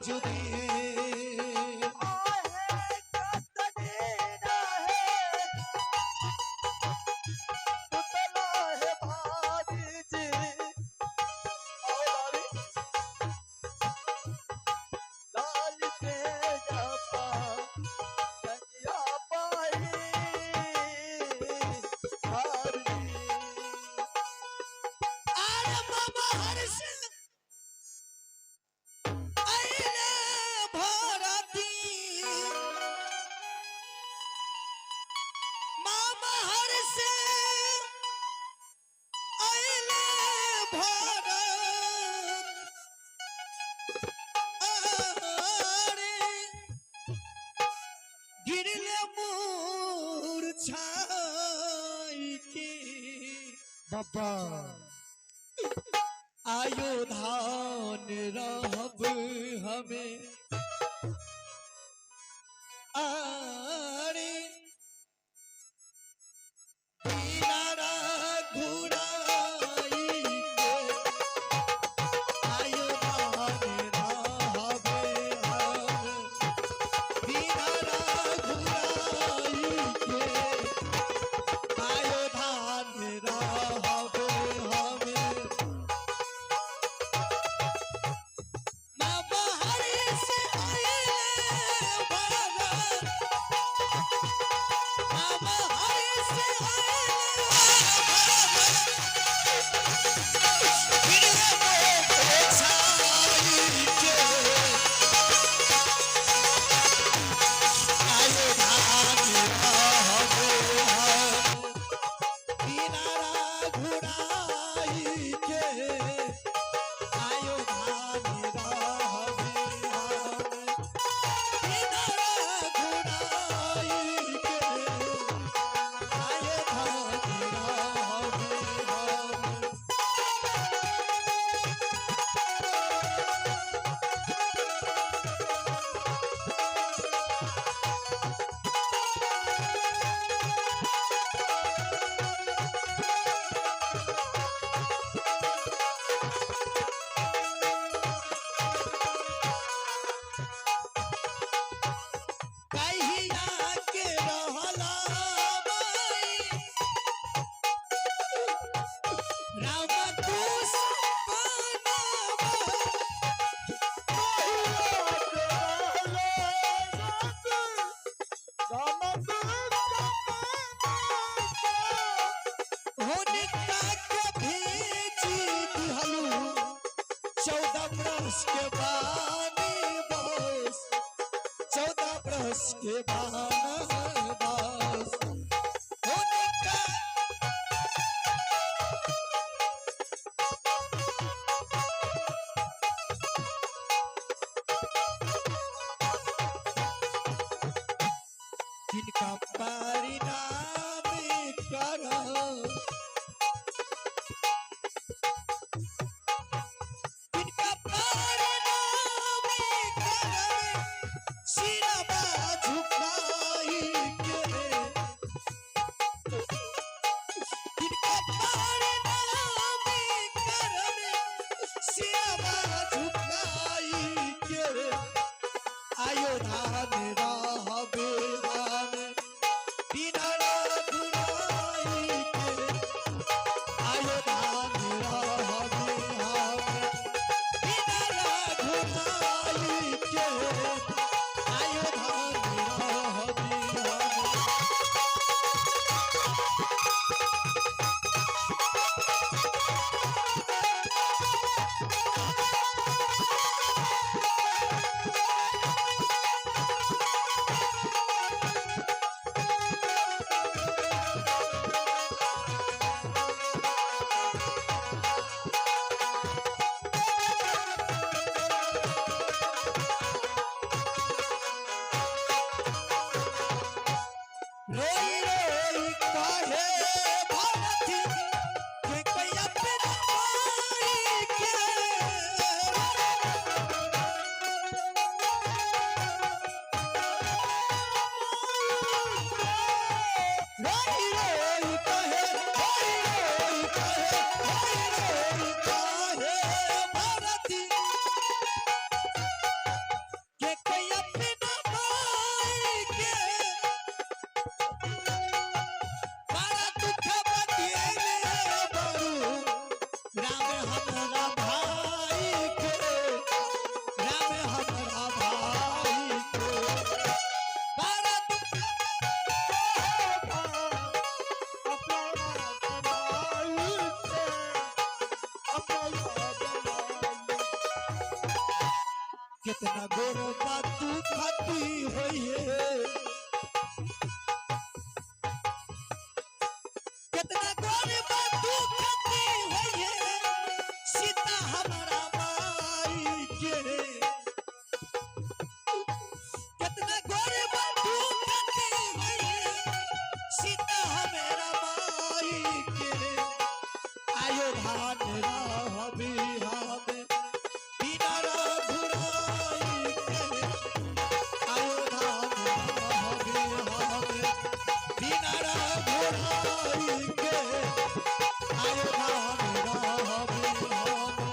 दिन। आहे कतनी रहे सुतला है भाभी जी। आओ भाभी लाल के जपा कन्या पाई भाभी। आरे बाबा हर्ष अइले भरती, मामा हर्ष अइले भरत, अरे गिरले मूर्छाई के। बाबा आयोधान रहब हमें, आरे बिना रघुराई के। आयोधान रहब हमें बिना रघुराई के। आयोधान रहब हमें। मामा हरीश आइले भरत, मामा हरीश आइले भरत, गिरले मोछाई के। आयोधान रहब हम बिना रघुराई के। आयोधान रहब हम बिना रघुराई के। आयोधान रहब हम। कहिया के रहला माई राम तू सपनावा, हुनका के भेजी दिहलू 14 बरस के बानी बस, 14 बरस के बानी बस हुनका। जिनका परिणाम करो, जिनका परिणाम करो सिरवा झुकाई के। जिनका परिणाम करो सिरवा झुकाई के। आयोधान रहबे हम बिना रघुराई के। आयोधान रहबे हम बिना रघुराई के। आयोधान कितना गोरबा तू खाती होई है, कितना गोरबा तू खाती होई है, सीता हमारा माई के। कितना गोरबा तू खाती होई है, सीता हमारा माई के। आयो धान रहबी हमें बिना रघुराई के, आयो धान रहबी हमें बिना रघुराई के, आयो धान रहबी हमें।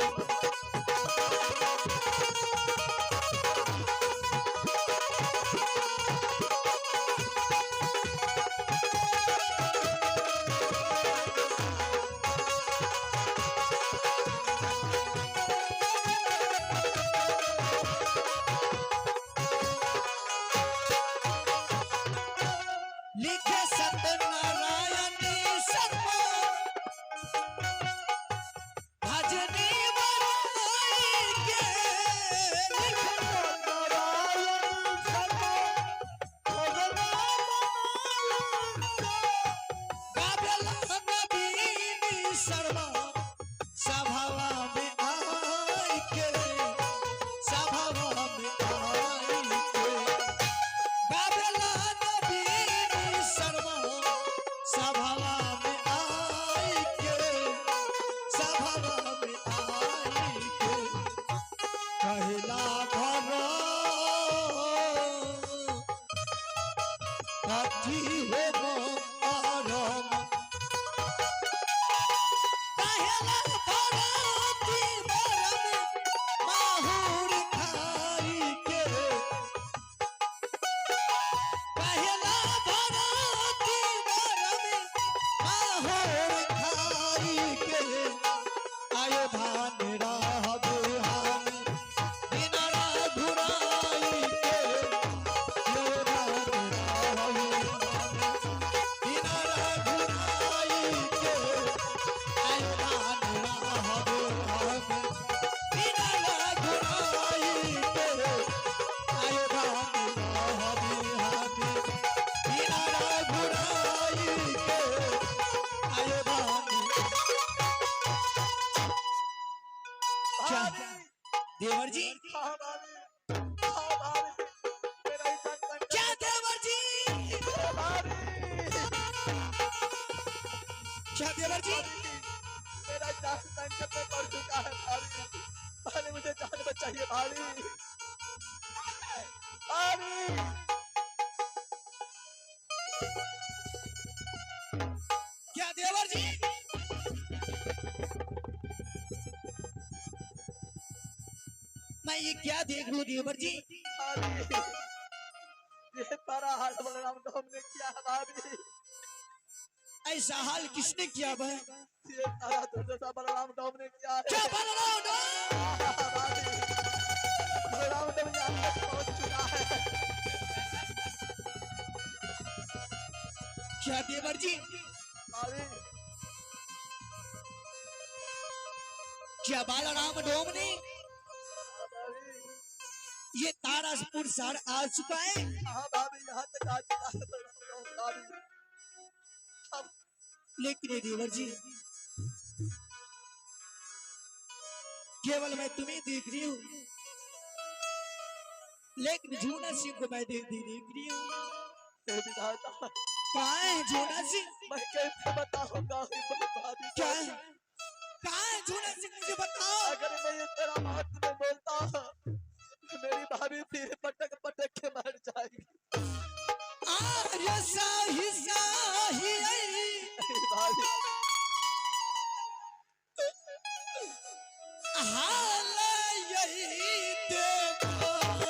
लिखे सत्यनारायण शर्मा भजनी बनाई के, लिखे नारायण शर्मा भजना गावेला नवीन शर्मा सभावा में आई के, सभावा में आई के। गावेला नवीन शर्मा सभावा में आई के, सभावा में आई के। कहला भरो कथी हो आरम, कहला भरती बरम माहुर खाई के, कहला भरती बरम माहुर खाई के। आयो धान रहब हम बिना रघुराई के, आयो धान रहब हम बिना रघुराई के, आयो धान रहब हम बिना रघुराई के, आयो धान रहब हम बिना रघुराई के, आयो धान। क्या भाभी। देवर जी? हाँ भाभी, हाँ भाभी, मेरा ही जान संकट। क्या देवर जी? भाभी। क्या देवर जी? मेरा जान संकट में पड़ चुका है भाभी, भाभी मुझे जान बचाइए भाभी, भाभी। क्या देवर जी? मैं ये क्या देख लूं देवर जी? भाभी ये सारा हाल बलराम डोम ने किया है भाभी। ऐसा हाल किसने किया भाई? ये सारा दुर्दशा बलराम डोम ने किया है। क्या बलराम डोम? हाँ, भाभी बलराम डोम यहाँ तक पहुंच चुका है। क्या देवर जी? भाभी। क्या बलराम डोम ने हाँ, भाभी। ये तारापुर शहर आ चुका है? हाँ भाभी, यहाँ तक आ चुका है बलराम डोम भाभी। लेकिन ये देवर जी, केवल मैं तुम्हें देख रही हूँ, लेकिन झूना सिंह को मैं देख देख रही हूँ। हे विधाता, कहाँ है झूना सिंह? मैं कैसे बताऊंगा भाभी? क्या है? कहाँ है झूना सिंह, मुझे बताओ। अगर मैं ये तेरा बात में बोलता, मेरी भाभी फिर पटक पटक के मर जाएगी। आर्य साही साही नहीं भाभी। हाल यही देवराज।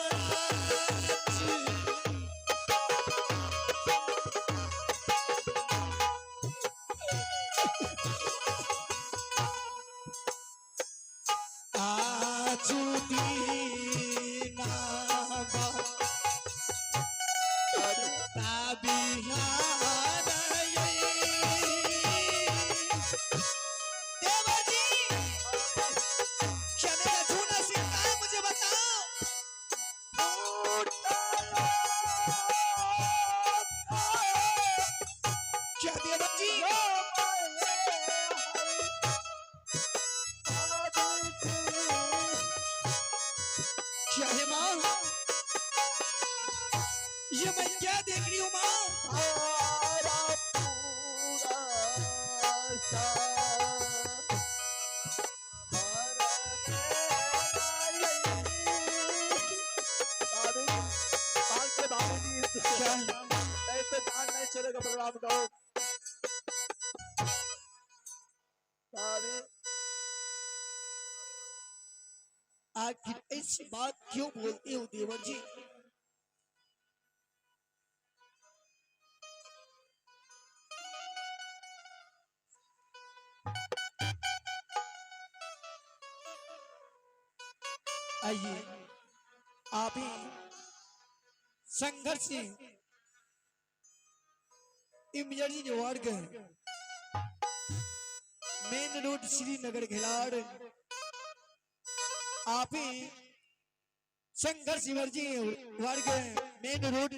आजू दीना बा ये मैं क्या देख रही हूँ माँ? सारा पूरा सा क्या? नहीं तो जान नहीं चलेगा प्रणाम करो भाभी। आखिर ऐसी बात क्यों बोलते हो देवर जी? आइए आप ही संघर्ष इमरजेंसी वर्ग मेन रोड श्रीनगर घिलाड़ आप ही संघर्ष इमरजेंसी वर्ग मेन रोड